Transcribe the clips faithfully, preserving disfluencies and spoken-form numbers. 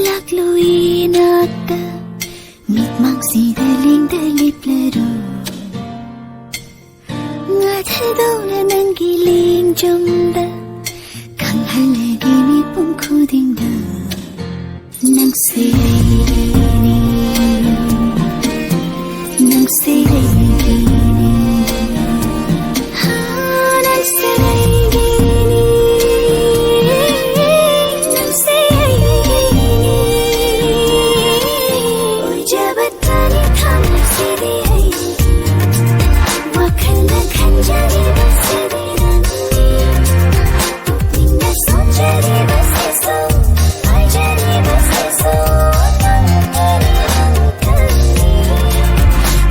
ꯂꯥꯛꯂꯨ ꯏꯅꯥꯛꯇ, ꯃꯤꯠꯃꯥꯡꯁꯤꯗ ꯂꯦꯡꯗ ꯂꯦꯞꯂꯔꯣ꯫ ꯉꯥꯊꯗꯧꯅ ꯅꯪꯒꯤ ꯂꯦꯡꯖꯨꯝꯗ, ꯈꯪꯍꯜꯂꯒꯦ ꯃꯤꯄꯨꯝ ꯈꯨꯗꯤꯡꯗ꯫ ꯅꯪꯁꯦ ꯑꯩꯒꯤꯅꯤ, ꯅꯪꯁꯦ ꯑꯩꯒꯤꯅꯤ, ꯍꯥ, ꯅꯪꯁꯦ ꯑꯩꯒꯤꯅꯤ, ꯅꯪꯁꯦ ꯑꯩꯒꯤꯅꯤ꯫ ꯑꯣꯏꯖꯕ ꯇꯥꯔꯦ ꯊꯃꯣꯏꯁꯤꯗꯤ ꯑꯩꯒꯤ, ꯋꯥꯈꯜꯅ ꯈꯟꯖꯔꯤꯕꯁꯤꯗꯤ ꯅꯪꯅꯤ꯫ ꯄꯨꯛꯅꯤꯡꯅ ꯁꯣꯟꯖꯔꯤꯕꯁꯤꯁꯨ, ꯍꯥꯏꯖꯔꯤꯕꯁꯤꯁꯨ ꯅꯪ ꯀꯔꯤ ꯅꯪ ꯈꯜꯂꯤ?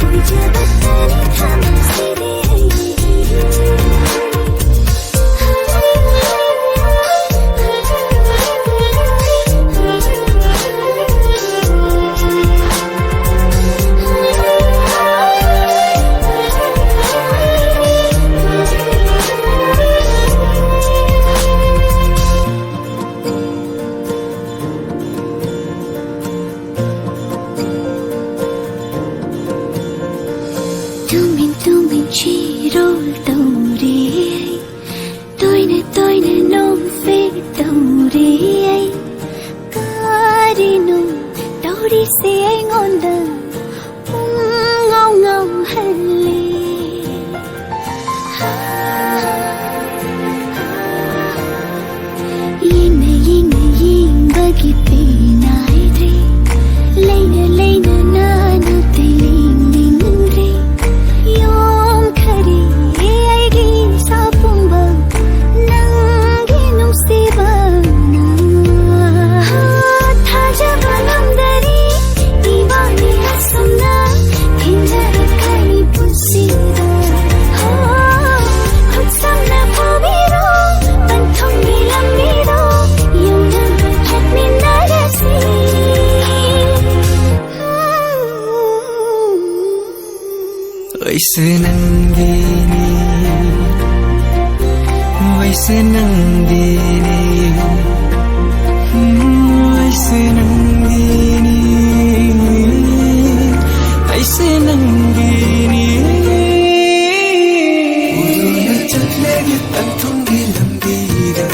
ꯑꯣꯏꯖꯕ ꯇꯥꯔꯦ ꯊꯃꯣꯏꯁꯤꯗꯤ ꯑꯩꯒꯤ꯫ ꯇꯨꯃꯤꯟ ꯇꯨꯃꯤꯟ ꯆꯤꯔꯣꯜ ꯇꯧꯔꯦ ꯑꯩ, ꯇꯣꯏꯅ ꯇꯣꯏꯅ ꯅꯣꯛꯐꯦꯠ ꯇꯧꯔꯦ ꯑꯩ꯫ ꯀꯔꯤꯅꯣ ꯇꯧꯔꯤꯁꯦ ꯑꯩꯉꯣꯟꯗ ꯄꯨꯡꯉꯥꯎ ꯉꯥꯎꯍꯜꯂꯦ꯫ ꯌꯦꯡꯅ ꯌꯦꯡꯅ ꯌꯦꯡꯕꯒꯤ ꯄꯦꯟ ꯅꯥꯏꯗ꯭ꯔꯦ꯫ ꯂꯩꯅ ꯂꯩꯅ ꯅꯥꯅ ꯇꯦꯂꯦꯡ ꯂꯦꯡꯅꯤꯡꯗ꯭ꯔꯦ꯫ ꯌꯣꯝꯈꯔꯦ ꯑꯩꯒꯤ ꯏꯁꯥ ꯄꯨꯝꯕ ꯅꯪꯒꯤ ꯅꯨꯡꯁꯤꯕꯅ꯫ ꯊꯥꯖꯕ ꯉꯝꯗꯔꯦ ꯏꯕꯥꯅꯤ ꯑꯩꯁꯦ ꯅꯪꯒꯤꯅꯤ, ꯑꯩꯁꯦ ꯅꯪꯒꯤꯅꯤ, ꯎꯝ, ꯑꯩꯁꯦ ꯅꯪꯒꯤꯅꯤ, ꯑꯩꯁꯦ ꯅꯪꯒꯤꯅꯤ꯫ ꯎꯗꯨꯅ ꯆꯠꯂꯦꯒꯤ ꯇꯪꯊꯨꯝꯒꯤ ꯂꯝꯕꯤꯗ,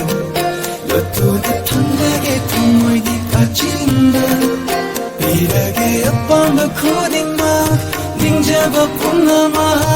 ꯂꯣꯠꯇꯨꯅ ꯊꯝꯂꯒꯦ ꯊꯃꯣꯏꯒꯤ ꯀꯥꯆꯤꯟꯗ꯫ ꯄꯤꯔꯒꯦ ꯑꯄꯥꯝꯕ ꯈꯨꯗꯤꯡꯃꯛ, ꯅꯤꯡꯖꯕ ꯄꯨꯝꯅꯃꯛ꯫